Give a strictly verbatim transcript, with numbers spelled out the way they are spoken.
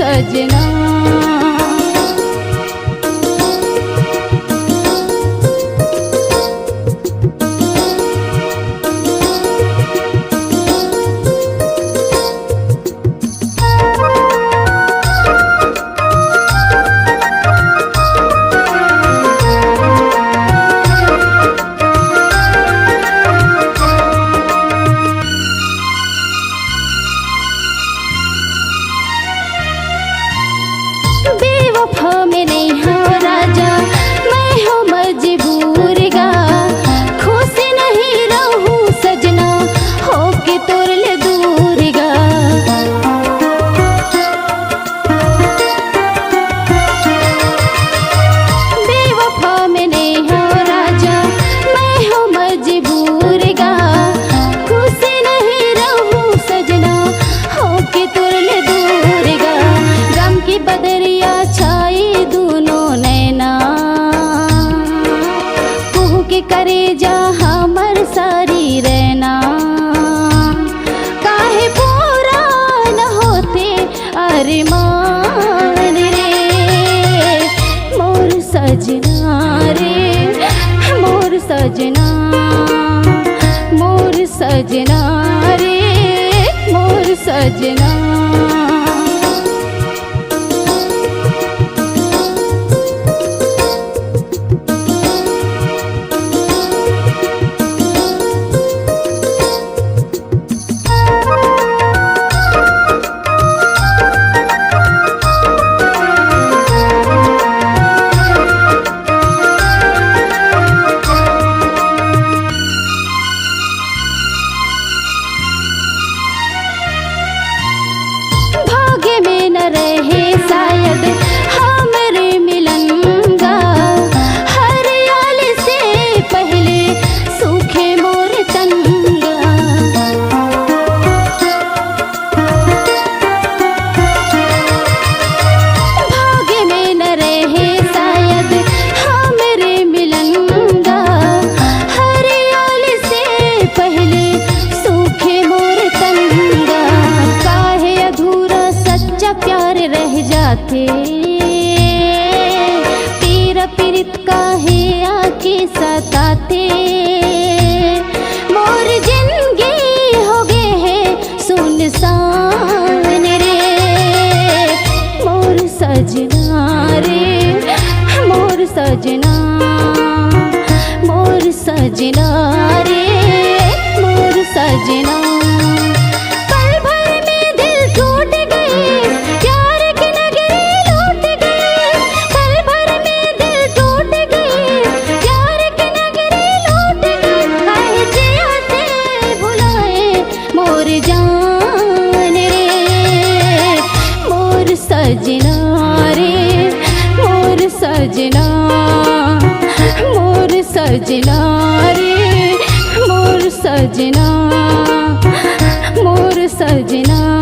सजना। बेवफा में नहीं हो राजा, मैं हो मजबूर गा। खुश नहीं रहूं सजना, होके तोर ले दूर गा। बेवफा में नहीं हो राजा, मैं हो मजबूर गा। खुश नहीं रहूं सजना, होके तोर ले दूर गा। गम की बदरिया छाई दूनों नैना, कुहू के करेजा हमर सारी रहना। काहे पूरा न होते अरमान रे, मोर सजना रे, मोर सजना, मोर सजना रे, मोर सजना। भाग्य में न रहे शायद हमरे मिलन गा, हरियाली से पहले सूखे मोर तन गा। भाग्य में न रहे शायद हमरे मिलन गा, हरियाली से पहले सूखे मोर तन गा। काहे अधूरा सच्चा प्यार रह जाथे, पीरा पीरित काहे आके सताथे। मोर जिंदगी हो गे हे सुनसान रे, मोर सजना रे, मोर सजना, मोर सजना रे, मोर सजना। पल भर में दिल टूट गए, प्यार के नगरी लूट गए। पल भर में दिल टूट गए, प्यार के नगरी लूट गए। हाय जिया ते भुलाए मोर जान रे, मोर सजना रे, मोर सजना, मोर सजना रे, मोर सजना, मोर सजना।